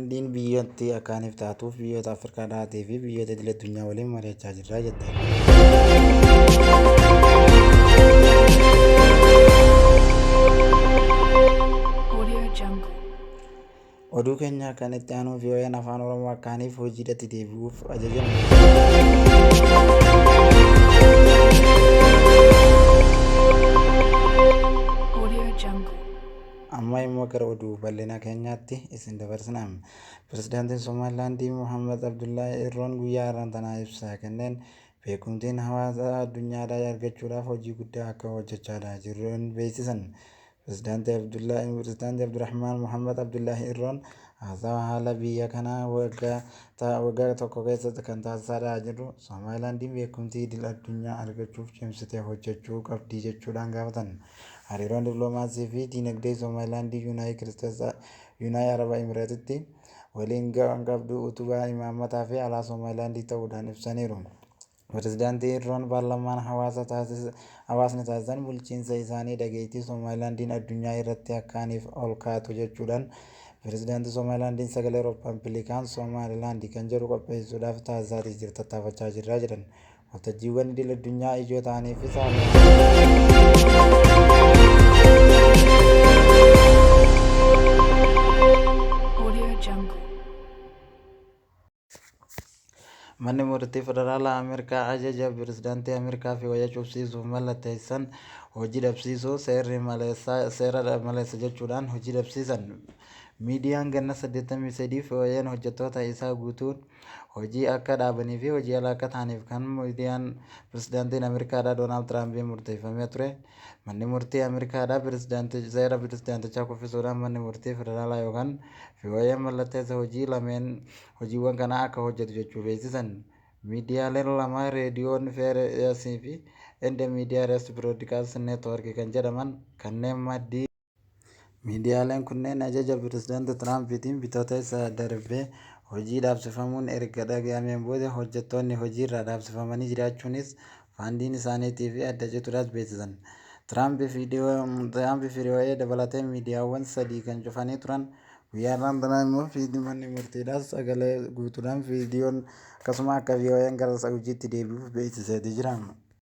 Somaalilaandiin biyyattii akkaaniif taatuuf biyyoota Afrikaa dhahaatii fi biyyoota idil addunyaa waliin mari'achaa jirra jette. Audio Jungle. Oduu keenya kan itti aanu VOA'n Afaan Oromoo akkaaniif hojiidhatti deebi'uuf ajajame. Audio Jungle. Amma immoo gara oduu bal'ina keenyaatti isin dabarsina. Pirezidaantiin Somaalilaandii Mohaammed Abdullaahi Irroon guyyaa har'aan tanaa ibsa kenneen beekumtiin hawaasa addunyaadhaa argachuudhaaf hojii guddaa akka hojjechaadha jiruun beeksisan. Pirezidaantii Abdullaahi Pirezidaantii Abdurrahmaan Mohaammed Abdullaahi Irroon haasawa haala biyya kanaa waggaa tokko keessatti kan taasisaadha jirru Somaalilaandiin beekumtii idil addunyaa argachuuf cimsitee hojjechuu qabdi jechuudhaan gaafatan. Hariiroon dippiloomaasii fi diinagdee Somaalilaandii Yuunaayit Arab Imireetitti waliin qabdu utubaa imaammataa fi alaa Somaalilaandii ta'uudhaan ibsaniiru. Pirezidaantii Irroon paarlaamaan hawaasni taasisan bulchiinsa isaanii dhageettii Somaalilaandiin addunyaa irratti akkaaniif ol kaatu jechuudhaan pirezidaantii Somaalilaandiin sagalee Rippaabilikaan Somaalilaand kan jedhu qopheessuudhaaf taasisaatii jira tattaafachaa jirra jedhan. Waltajjiiwwan idil addunyaa ijoo ta'aniifis Audio Jungle. Manni murtii federaalaa Ameerikaa ajaja pirezidaantii Ameerikaa fi wayya cubsiisuuf mallatteessan hojii dhabsiisuu seerri maleessa seera maleessa jechuudhaan hojii dhabsiisan. Miidiyaan ganna 83 fi wayyeen hojjettoota isaa guutuun hojii akka dhaabanii fi hojii ala akka ta'aniif kan miidiyaan pirezidaantiin Ameerikaadhaa Doonaald Tiraampiin murteeffamee ture. Manni murtii Ameerikaadhaa pirezidaantii seera pirezidaantichaa kuffisuudhaan manni murtii federaalaa yookaan VOA mallatteessa hojii lameen hojiiwwan kanaa akka hojjetu jechuu beeksisan. Miidiyaaleen lama reediyoon FRS fi Ende Miidiyaa Rest Broadcast Network kan jedhaman kanneen maddii Miidiyaaleen kunneen ajaja pirezidaanti Tiraampiitiin bitootessa darbee hojii dhaabsifamuun erga dhaga'ameen booda hojjettoonni hojiirraa dhaabsifamanii jiraachuunis faandiin isaaniitii fi adda cituudhaas beeksisan. Tiraamp fi VOA dabalatee miidiyaawwan sadii kan cufanii turan guyyaa har'aan tanaa immoo fiidii manni murtiidhaas sagalee guutuudhaan viidiyoon akkasuma akka VOA'n gara hojiitti deebi'uuf beeksiseeti jira.